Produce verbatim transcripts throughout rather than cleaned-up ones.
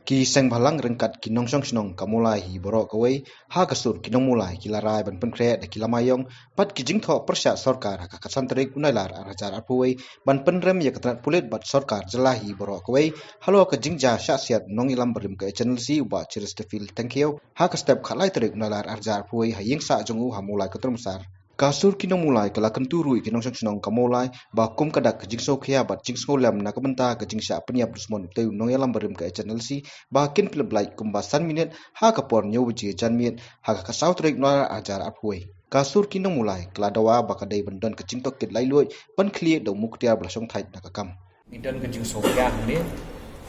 Ki seng bhalang ryngkat ki nongshong shnong ka Mawlai hi baroh kawei ha ka sur ki nong Mawlai ki la rai ban pynkhreh da ki lama ïong bad ki jingthoh pyrshah sorkar ha ka khatsan tarik u Nailar ar hajar arphew wei ban pynrem ïa ka tnat pulit bad sorkar jylla hi baroh kawei halor ka jingjia shah siat nongïalam barim ka H N L C u Bah Cheristerfield Thangkhiew ha ka step khatlai tarik u Nailar ar hajar arphew wei ha ïing sah jong u ha Mawlai Kyntur Massar. Ka sur ki nong Mawlai ka la kyntu ruh ïa ki nongshong shnong ka Mawlai ba kum ka dak ka jingsngewkhia bad jingsngewlem na ka bynta ka jingshah pynïap dusmon utei u nongïalam barim ka H N L C ba kin pynlip lait kumba san minit ha ka por hynñiew baje janmiet ha ka khatsaw tarik Nailar ar hajar arphew wei. Ka sur ki nong Mawlai ka la dawa ba ka dei ban don ka jingtohkit laitluid ban khlieh da u muktiar ba la shongthait na ka kam. Ngi don ka jingsngewkhia hangne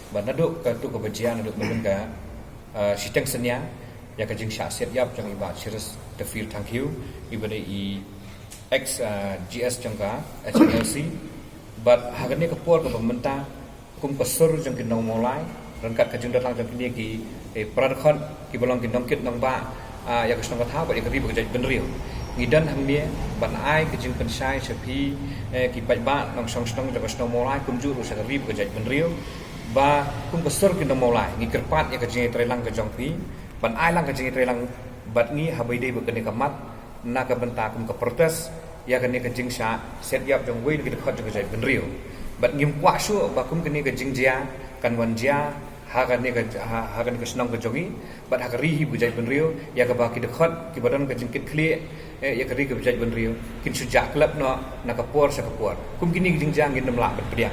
ba naduh katto kaba jia naduh mynnin ka, ah, shiteng synñia ïa ka jingshah siat ïap jong i Bah Cheristerfield Thangkhiew, iba dei i ex, ah, G S jong ka H N L C. Bad ha kane ka por kaba mynta kum ka sur jong ki nong Mawlai ryngkat ka jingdonlang jong kine ki, eh, para dkhot kiba long ki nongkit nongbah, ah, ïa ka shnong ka thaw bad ïa ka ri bad ka jaitbynriew. Ngi don hangne ban ai ka jingpynshai sha phi, eh, ki paidbah nongshong shnong jong ka shnong Mawlai kumjuh ruh sha ka ri bad ka jaitbynriew ba kum ka sur ki nong Mawlai ngi kyrpad ïa ka jingïatreilang ka jong phi ban ai lang ka jingïatreilang bad ngi haba ïadei bad kane ka mat na ka bynta kum ka protest ïa kane ka jingshah siat ïap jong uwei na ki dkhot jong ka jaitbynriew. Bad ngim kwah shuh ba kum kane ka jingjia kan wan jia ha kane ka, ha, ha kane ka shnong ka jong ngi bad ha ka ri hi bad ka jaitbynriew, ïa kaba ki dkhot kiba don ka jingkitkhlieh, eh, ïa ka ri ka jaitbynriew kin shu jah khlem noh na ka por sha ka por. Kum kine ki jingjia ngin ym lah ban pdiang.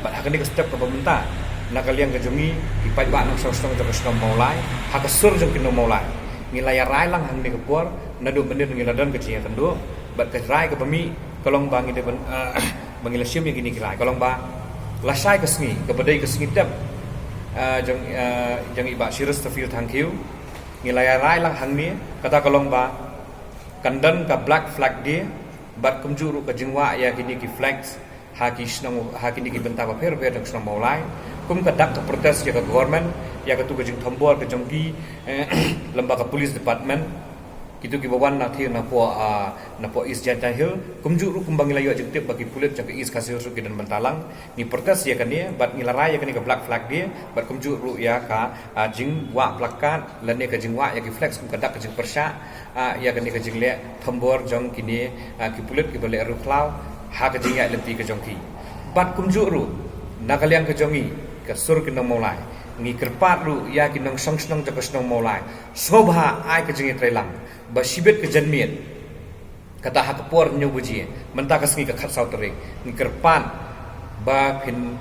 Bad ha kane ka step kaba mynta na ka liang ka jong ngi ki paidbah nongshong shnong jong ka shnong Mawlai ha ka sur jong ki nong Mawlai ngi la ïa rai lang hangne ka por naduh mynnin ngi la don ka jingïakynduh bad ka rai kaba mih ka long ba ngi dei ban, eh, ba ngi la shim ïa kine ki rai ka long ba lashai ka sngi kaba dei ka sngi tep, eh, jong, eh, jong i Bah Cheristerfield Thangkhiew ngi la ïa rai lang hangne kata ka long ba kan don ka Black Flag Day bad kumjuh ruh ka jingwah ïa kine ki flags ha ki shnong, ha kine ki bynta bapher bapher jong shnong Mawlai kum ka dak ka protest ïa ka government, ïa katu ka jingthombor ka jong ki, eh, lem bad ka police department. Kitu kiba wan na thir na poh, ah, na poh East Jaintia Hills kumjuh ruh kumba ngi la ïoh jingtip ba ki pulit jong ka East Khasi Hills ruh ki don bynta lang. Ngi protest ïa kane bad ngi la rai ïa kane ka Black Flag Day bad kumjuh ruh ïa ka, ah, jingwah placard lane ka jingwah ïa ki flags kum ka dak ka jingpyrshah, ah, ïa kane ka jingleh thombor jong kine, ah, ki pulit kiba leh riewkhlaw ha ka jingïaid lynti ka jong ki. Bad kumjuh ruh na ka liang ka jong ngi ka sur ki nong Mawlai ngi kyrpad ruh ïa ki nongshong shnong jong ka shnong Mawlai sngewbha ai ka jingïatreilang ba shibit ka janmiet kata ha ka por hynñiew baje mynta ka sngi ka khatsaw tarik ngi kyrpad ba phin,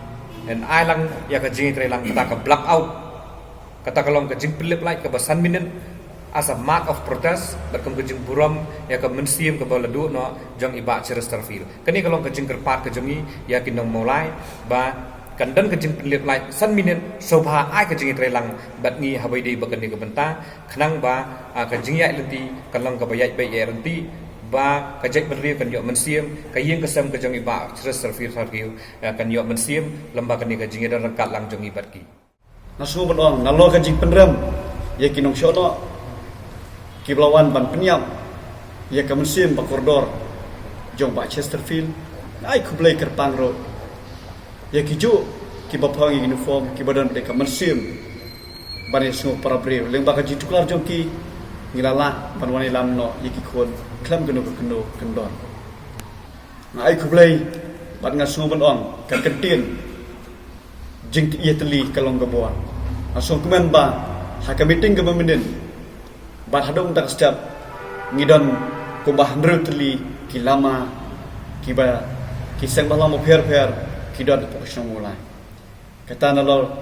phin ai lang ïa ka jingïatreilang kata ka blackout. Kata ka long ka jingpynlip lait kaba san minit as a mark of protest bad kum ka jingburom ïa ka mynsiem kaba la duh noh jong i Bah Cheristerfield. Kane ka long ka jingkyrpad ka jong ngi ïa ki nong Mawlai ba kan don ka jingpynlip lait san minit sngewbha ai ka jingïatreilang bad ngi haba ïadei bad kane ka bynta khnang ba, ah, ka jingïaid lynti kan long kaba ïaid beit ïaid ryntih ba ka jaitbynriew kan ïoh mynsiem, ka ïing ka sem ka jong i Bah Cheristerfield Thangkhiew, ah, kan ïoh mynsiem lem bad kane ka jingïadon ryngkat lang jong ngi bad ki. Nga sngew ban ong nalor ka jingpynrem ïa ki nongshong shnong kiba la wan ban pynïap ïa ka mynsiem ba kordor jong Bah Cheristerfield. Nga ai khublei kyrpang ruh ïa kijuh kiba phong ïa ki uniform kiba don bad ka mynsiem ban ïasngew para briew lyngba ka jingtuklar jong ki ngi la lah ban wan ïalam noh ïa ki khun khlem kano kano ka kyndon. Nga ai khublei bad nga sngew ban ong ka kyntien jingïatylli ka long kaba bun. Nga sngewkmen ba ha ka meeting kaba mynnin bad haduh mynta ka step ngi don kumba hynriew tylli ki lama kiba ki seng bhalang bapher bapher ki don hapoh ka shnong Mawlai. Kata nalor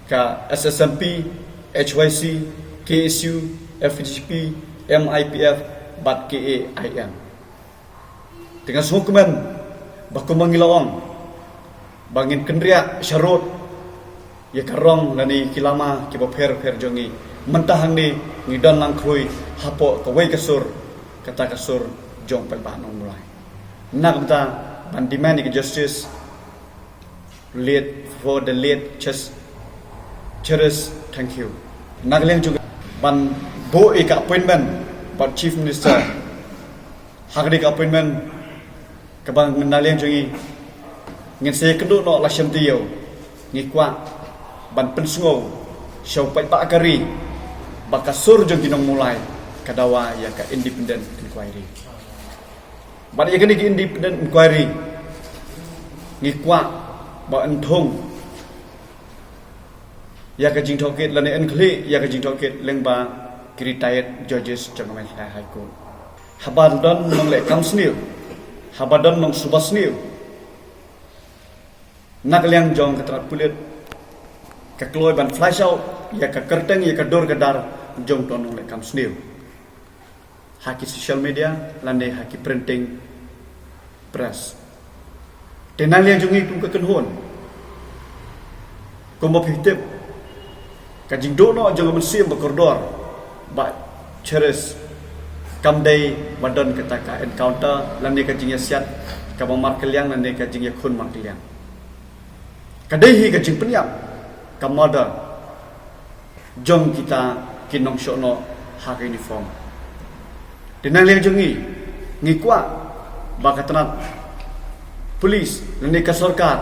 ka S S M P, H Y C, K S U, F G P, M I P F bad K A I M. Te nga sngewkmen ba kumba ngi la ong ba ngin kynriah sharud ïa ka rong lane ki lama kiba pher pher jong ngi. Mynta hangne ngi don lang khrui hapoh kawei ka sur, kata ka sur jong paidbah nong Mawlai. Na ka bynta ban demand ïa ka justice late, for the late Ches-, Cheris Thangkhiew. Na ka liang jong ban buh ïa ka appointment bad Chief Minister. Ha kane ka appointment kaba na liang jong ngi ngin sa ïakynduh noh la shem taïew. Ngi kwah ban pynsngew Sha u paidbah ka ri ba ka sur jong ki nong Mawlai ka dawa ïa ka independent inquiry. Bad ïa kane ka independent inquiry ngi kwah ba yn thung ïa ka jingtohkit lane yn khlieh ïa ka jingtohkit lyngba ki retired judges jong ka Meghalaya High Court. Haba don nongleh kam sniew, haba don nongsuba sniew na ka liang jong ka tnat pulit, ka kloi ban flash out ïa ka kyrteng ïa ka dur ka dar jong uto u nongleh kam sniew ha ki social media lane ha ki printing press. Te na liang jong ngi kum ka kynhun, kumba phi tip, ka jingduh noh jong ka mynsiem ba kordor Bah Cheris kam dei ba don kata ka encounter lane ka jingïasiat kaba markylliang lane ka jingïakhun markylliang. Ka dei hi ka jingpynïap, ka murder jong kita ki nongshohnoh ha ka uniform. Te na liang jong ngi, ngi kwah ba ka tnat police lane ka sorkar,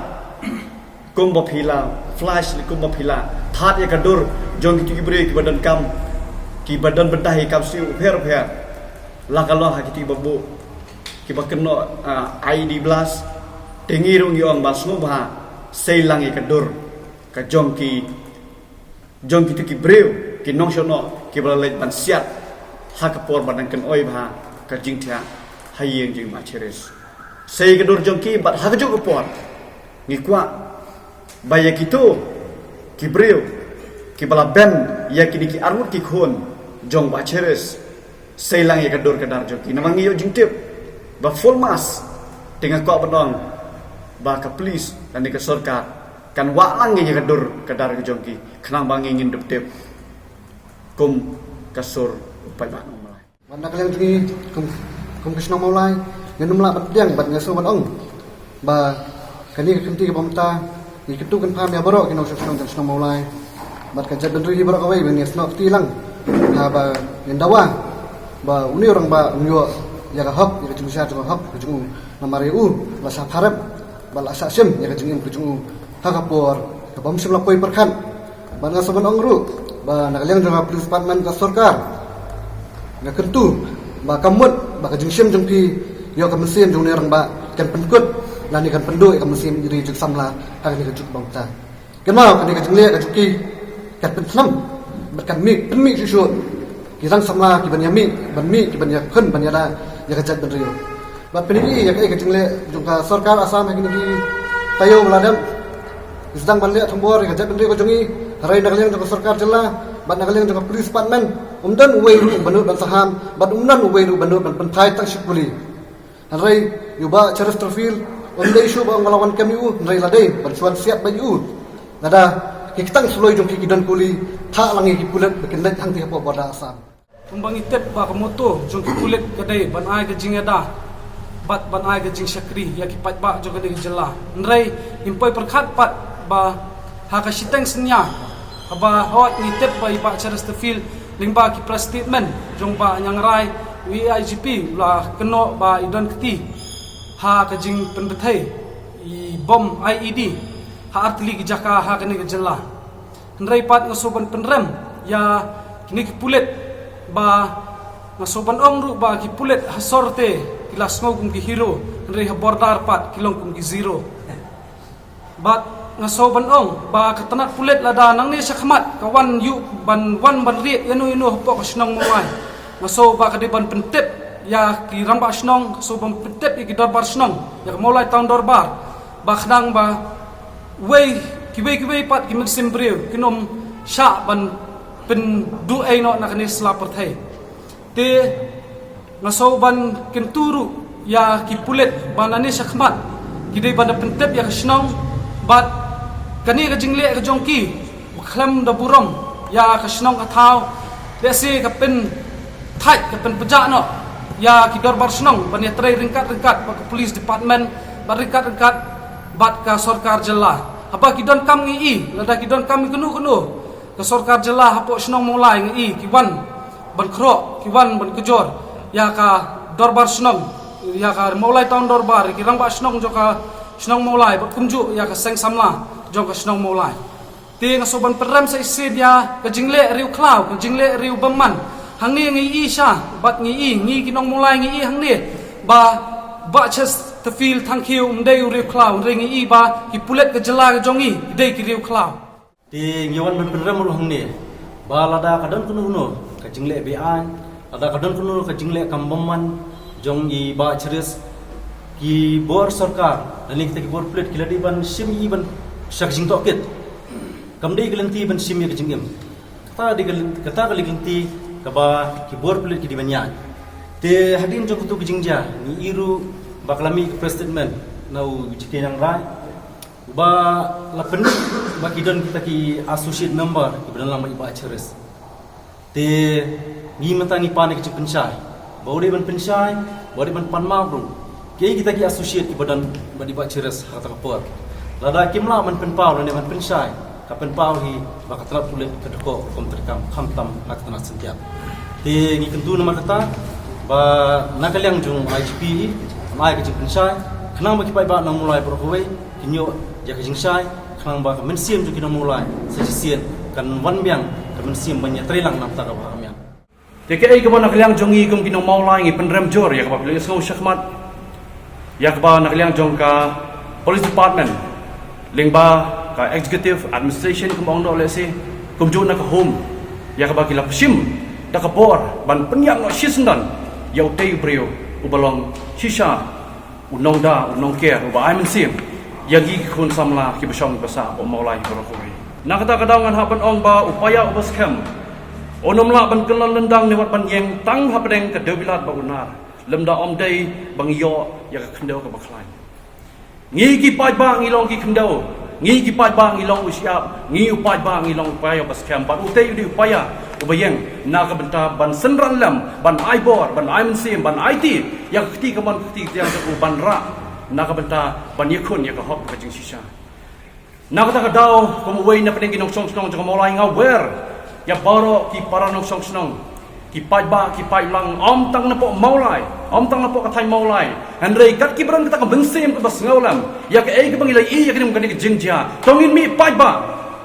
kumba phi la flash, kumba phi la thad ïa ka dur jong kito ki briew kiba don kam, kiba don bynta ïa kam sniew bapher bapher, la ka long ha kito kiba buh, kiba kynnoh, ah, I E D blast. Te ngi ruh ngi ong ba sngewbha sei lang ïa ka dur ka jong ki, jong kito ki briew ki nongshohnoh kiba la leit ban siat ha ka por ba dang kynoi bha ka jingthiah ha ïing jong Bah Cheris. Sei ka dur jong ki bad ha kajuh ka por ngi kwah ba ïa kito ki briew kiba la ban ïa kine ki arngut ki khun jong Bah Cheris, sei lang ïa ka dur ka dar jong ki. Namar ngi ïoh jingtip ba full mass, te nga kwah ban ong ba ka police lane ka sorkar kan wah lang ïa ka dur ka dar ka jong ki khnang ba ngi ngin dup tip kum ka sur u paidbah nong Mawlai. Bad na ka liang jong ngi kum, kum ka shnong Mawlai, ngan ym lah ban pdiang bad nga sngewbha ban ong ba kane ka kynti kaba mynta ngi kyntu kynpham ïa baroh ki nongshong shnong jong shnong Mawlai bad ka jaitbynriew hi baroh kawei ba ngin ïasnoh kti lang, ha, ba ngin dawa ba une u rangbah un ïoh ïa ka hok, ïa ka jingbishar jong ka hok ka jong u, namar ïa u la shah pharep bad la shah shim ïa ka jingim ka jong u ha ka por kaba ym shym la poi pyrkhat. Bad nga sngewbha ban ong ruh ba na ka liang jong ka police department, ka sorkar, nga kyntu ba ka mut ba ka jingshim jong phi ïa ka mynsiem jong une u rangbah kan pynkut lane kan pynduh ïa ka mynsiem ri jong samla ha kane ka juk ba mynta. Kynmaw kane ka jingleh ka jong ki kan pynshlur bad kan mih, pynmih shuh shuh ki rang samla kiban ïa mih, ban mih, kiban ïa khun, ban ïada ïa ka jaitbynriew. Bad phin ïohi ïa kaei ka jingleh jong ka sorkar Assam ha kine ki taïew ba la dep. Ngi sdang ban leh thombor ïa ka jaitbynriew ka jong ngi, hynrei na ka liang jong ka sorkar jylla bad na ka liang jong ka police department, ym don uwei ruh ba nud ban saham bad ym don uwei ruh ba nud ban pynthait tang shi kuli. Hynrei ïa u Bah Chesterfield, ym dei shuh ba ong ba la wan kem ïa u, hynrei la dei ban shu wan siat beit ïa u. Lada ki ktang suloi jong ki ki don kuli, thah lang ïa ki pulit ba kin leit hangtei hapoh border Assam. Kumba ngi tip ba ka motto jong ki pulit ka dei ban ai ka jingïada bad ban ai ka jingshakri ïa ki paidbah jong kane ka jylla. Hynrei ngim poi pyrkhat pat ba ha ka shiteng synñia, haba hooid ngi tip ba i Bah Chesterfield, lyngba ki press statement jong Bah Ñiangrai, u A I G P, u la kynnoh ba i don kti ha ka jingpynbthei i bom I E D ha artylli ki jaka ha kane ka jylla. Hynrei pat nga sngewbha ban pynrem ïa kine ki pulit ba nga sngewbha ban ong ruh ba ki pulit ha sor te ki la sngew kum ki hero, hynrei ha border pat ki long kum ki zero. Bad nga sngewbha ban ong ba ka tnat pulit lada nangne sha khmat ka wan ïuh ban wan ban rieh ïano ïano hapoh ka shnong Mawlai, nga sngew ba ka dei ban pyntip ïa ki rangbah shnong, nga sngew ban pyntip ïa ki dorbar shnong, ïa ka Mawlai Town Dorbar, ba khnang ba wei, kiwei kiwei pat ki mynsiem briew kin ym shah ban pynduh ei noh na kane sla pyrthei. Te nga sngewbha ban kyntu ruh ïa ki pulit ba nangne sha khmat ki dei ban da pyntip ïa ka shnong bad kane ka jingleh ka jong ki ba khlem da burom ïa ka shnong ka thaw, lehse ka pynthait, ka pynpjah noh ïa ki dorbar shnong ban ïatrei ryngkat ryngkat bad ka police department bad ryngkat ryngkat bad ka sorkar jylla. Haba ki donkam ngi i, lada ki donkam ngi kano kano, ka sorkar jylla hapoh shnong Mawlai ngi i ki wan ban khroh, ki wan ban kjor ïa ka dorbar shnong, ïa ka Mawlai Town Dorbar, ïa ki rangbah shnong jong ka shnong Mawlai bad kumjuh ïa ka seng samla jong ka shnong Mawlai. Te nga sngewbha ban pynrem sa shisien ïa ka jingleh riewkhlaw, ka jingleh riewbymman. Hangne ngi i sha, bad ngi i, ngi ki nong Mawlai ngi i hangne. Ba, ba Chris Tafil Thangkhiew um dei u riewkhlaw, hynrei ngi i ba, ki pulit ka jylla ka jong ngi, ki dei ki riewkhlaw. Te ngi wan ban pynrem ruh hangne. Ba lada ka don kano kano, ka jingleh beaiñ, lada ka don kano ka jingleh kam bymman, jong i Bah Chris, ki bor sorkar, lane kita ki bor pulit, ki la dei ban shim i ban sha ka jingtohkit. Kam dei ka lynti ban shim ïa ka jingim. Kata dei ka lynti, kata ka lynti kaba ki bor pulit ki dei ban ïaid. Te hadien jong katu ka jingjia, ngi i ruh ba ka la mih ka press statement, na u J K Nangrai. Ba la pynmih, ba ki don kita ki associate member, kiba don lang bad i Bah Chris. Te ngi mynta ngi pan ïa ka jingpynshai. Ba u dei ban pynshai, ba u dei ban pan map ruh. Kiei kita ki associate kiba don bad i Bah Chris ha kata ka por. Lada kim lah ban pynpaw, lane ban pynshai. Ka pynpaw hi, ba ka tnat pulit ka dkoh ka rukom treikam khamtam ha ka tnat syntiat. Te ngi kyntu namar kata, ba na ka liang jong I G P, ban ai ka jingpynshai, khnang ba ki paidbah nong Mawlai baroh kawei, kin ïoh ïa ka jingshai, khnang ba ka mynsiem jong ki nong Mawlai, sa shisien, kan wan biang, ka mynsiem ban ïatreilang na ka bynta kaba ha ka miang. Te kaei kaba na ka liang jong ngi kum ki nong Mawlai ngi pynrem jur, ïa kaba phi la sngew shakhmat. Ïa kaba na ka liang jong ka Police Department, lyngba ka Executive Administration kumba ong noh lehse, kumjuh na ka Home. Ïa kaba ki la shim, da ka bor, ban pynïap noh shisyndon, ïa utei u briew, uba long shisha, u nongda, u nongker, uba ai mynsiem, ïa ngi ki khun samla, kiba shong, kiba sah, hapoh Mawlai, baroh kawei. Na kata ka daw ngan hap ban ong ba, u paia, uba skhem. Un ym lah ban kylla lyndang ne wat ban ïeng tang hapdeng ka dewbilat bad u nar. Lymda ym dei ba ngi ïoh ïa ka khyndew kaba khlaiñ. Ngi ki paidbah ngi long ki khyndew. Ngi ki paidbah ngi long u shyiap. Ngi u paidbah ngi long u paia uba skhem. Bad utei u dei u paia uba ïeng na ka bynta ban synran lem, ban ai bor, ban ai mynsiem, ban aiti ïa ka kti kamon ka kti ka jaiñ jong u ban rah na ka bynta ban ïakhun ïa ka hok ka jingshisha. Na kata ka daw, kum uwei na pdeng ki nongshong shnong jong ka Mawlai nga wer ïa baroh ki para nongshong shnong, ki paidbah, ki paidlang, ym tang napoh Mawlai, ym tang napoh ka thaiñ Mawlai. Hynrei kat kiba don kata ka mynsiem kaba sngewlem ïa kaei kaba ngi la ïohi ïa kane ka jingjia. To ngin mih paidbah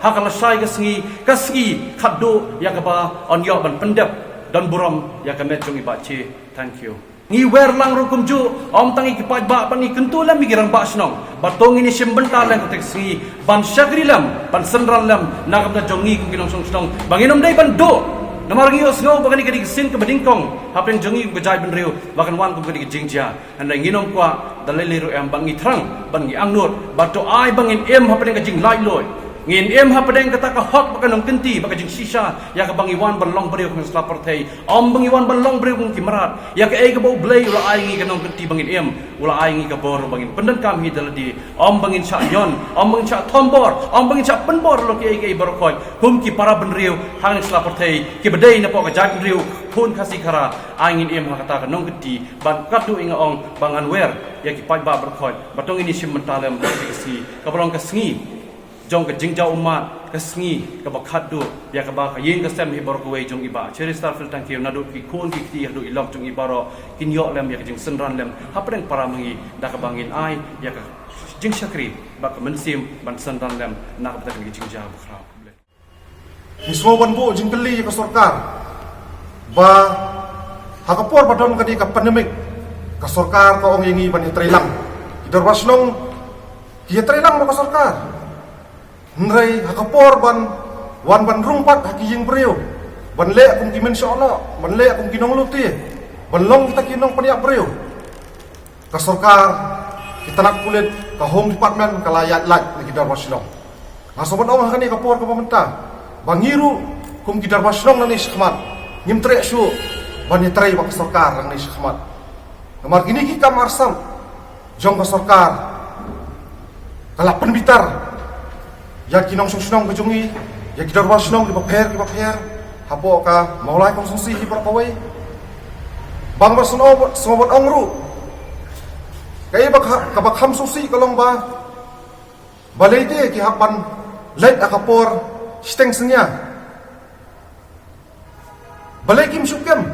ha ka lashai ka sngi, ka sngi khatduh ïa kaba yn ïoh ban pyndep, don burom ïa ka met jong i Bah Che. Thank you. Ngi wer lang ruh kumjuh, ym tang ïa ki paidbah, bad ngi kyntu lem ïa ki rangbah shnong. Bad to ngin ïashim bynta lem katei ka sngi, ban shakri lem, ban synran lem, na ka bynta jong ngi kum ki nongshong shnong. Ba ngin ym dei ban duh. Namar ngi ïohsngew ba kane ka dei ka sien kaba nyngkong hapdeng jong ngi kum ka jaitbynriew, ba kan wan kum kane ka jingjia. Hynrei ngin ym kwah, da lei lei ruh em, ba ngi thrang, ba ngi angnud, ba to ai ba ngin im hapdeng ka jinglaitluid. Ngin im hapdeng kata ka hok bad ka nongkynti, bad ka jingshisha, ïa kaba ngi wan ban long briew ha kane ka sla pyrthei. Ym ba ngi wan ban long briew kum ki mrad. Ïa kaei kaba U Blei u la ai ngi ka nongkynti ba ngin im, u la ai ngi ka bor ba ngin pyndonkam hi da lade. Ym ba ngin shah ñion, ym ba ngin shah thombor, ym ba ngin shah pynbor ïa kiei kiei baroh khoit. Kum ki para bynriew ha kane ka sla pyrthei, kiba dei napoh ka jaitbynriew khun Khasi Khara, ai ngin im ha kata ka nongkynti, bad katto ïa nga ong ba ngan wer ïa ki paidbah baroh khoit, ba to ngin ïashim bynta lem ha kane ka sngi, kaba long ka sngi jong ka jingjaw ummat, ka sngi kaba khatduh, ïa kaba ka ïing ka sem hi baroh kawei jong i Bah Cheristerfield Thangkhiew, naduh ki khun ki kti haduh i lok jong i baroh, kin ïoh lem ïa ka jingsynran lem hapdeng para ma ngi, da kaba ngin ai ïa ka jingshakri bad ka mynsiem ban synran lem na ka bynta kane ka jingjia bakhraw. Ngi sngewbha ban buh jingkylli ïa ka sorkar ba ha ka por ba don kane ka pandemic, ka sorkar ka ong ïa ngi ban ïatreilang. Ki dorbar shnong ki ïatreilang bad ka sorkar. Hynrei ha ka por ban wan ban rung pat ha ki ïing briew, ban leh kum ki mynshohlok, ban leh kum ki nonglute, ban long kita ki nongpynïap briew, ka sorkar, ki tnat pulit, ka Home Department, ka la ïaid lait na ki dorbar shnong. Nga sngewbha ban ong ha kane ka por kaba mynta ba ngi ruh kum ki dorbar shnong nangne shakhmat, ngim treh shuh ban ïatrei bad ka sorkar nangne shakhmat. Namar kine ki kam arsap jong ka sorkar ka la pynbitar ïa ki nongshong shnong ka jong ngi, ïa ki dorbar shnong kiba pher kiba pher hapoh ka Mawlai constituency hi baroh kawei. Bad nga sngewbha, sngewbha ban ong ruh, kaei ba kha-, kaba kham sngewsih ka long ba, balei te ki hap ban leit ha ka por shiteng synñia. Balei kim shu kem?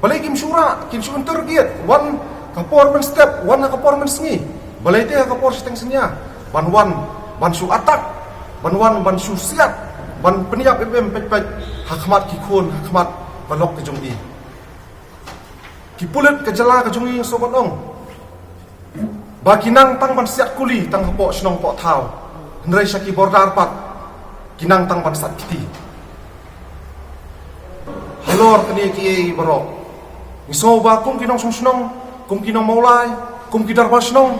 Balei kim shu rah, kim shu interrogate? Wan ha ka por mynstep, wan ha ka por mynsngi. Balei te ha ka por shiteng synñia ban wan, ban shu attack ban wan ban shu siat, ban pynïap im im peit peit ha khmat ki khun, ha khmat ba lok ka jong i. Ki pulit ka jylla ka jong i, sngewbha ban ong ba ki nang tang ban siat kuli tang hapoh shnong poh thaw, hynrei sha ki border pat ki nang tang ban sat kti. Halor kine kiei baroh, ngi sngew ba kum ki nongshong shnong, kum ki nongmawlai, kum ki dorbar shnong,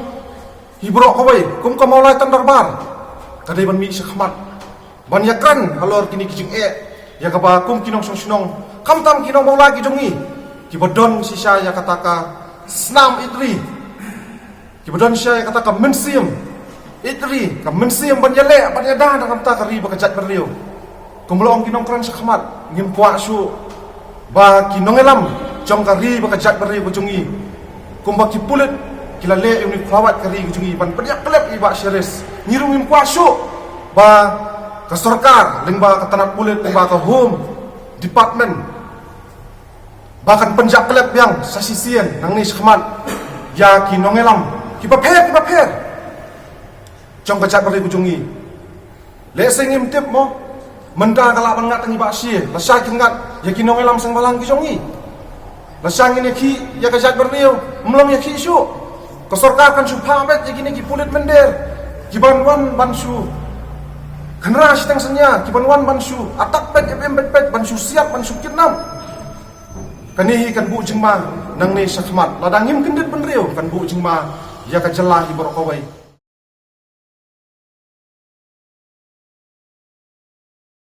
hi baroh kawei, kum ka Mawlai Tang Dorbar, ka dei ban mih shakhmat ban ïakren halor kine ki jingeh ïa kaba kum ki nongshong shnong, khamtam ki nongmawlai ki jong ngi, kiba don shisha ïa kata ka snam ïeit ri, kiba don shisha ïa kata ka mynsiem ïeit ri, ka mynsiem ban ïaleh ban ïada na ka bynta ka ri bad ka jaitbynriew. Kumba la ong ki nongkren shakhmat, ngim kwah shuh ba ki nongïalam jong ka ri bad ka jaitbynriew ka jong ngi, kumba ki pulit, ki la leh ïa une u khlawait ka ri ka jong ngi ban pynïap klet ïa i Bah Sharif. Ngi ruh ngim kwah shuh ba ka sorkar, lyngba ka tnat pulit, lyngba ka Home Department, ba kan pynïap klet biang sa shisien nangne shakhmat ïa ki nongïalam kiba pher, kiba pher jong ka jaitbynriew ka jong ngi. Lehse ngim tip mo, mynta ka lah ban ngat tang i Bah Shi, lashai kin ngat ïa ki nongïalam seng bhalang ki jong ngi. Lashai ngin ïakhih ïa ka jaitbynriew, ym long ïakhih shuh. Ka sorkar kan shu phah beit ïa kine ki pulit mynder, kiban wan ban shu kynra shiteng synñia, kiban wan ban shu attack peit, im im peit peit, ban shu siat, ban shu kidnap. Kane hi kan buh jingma nangne shakhmat, lada ngim kyndit bynriew, kan buh jingma ïa ka jylla hi baroh kawei.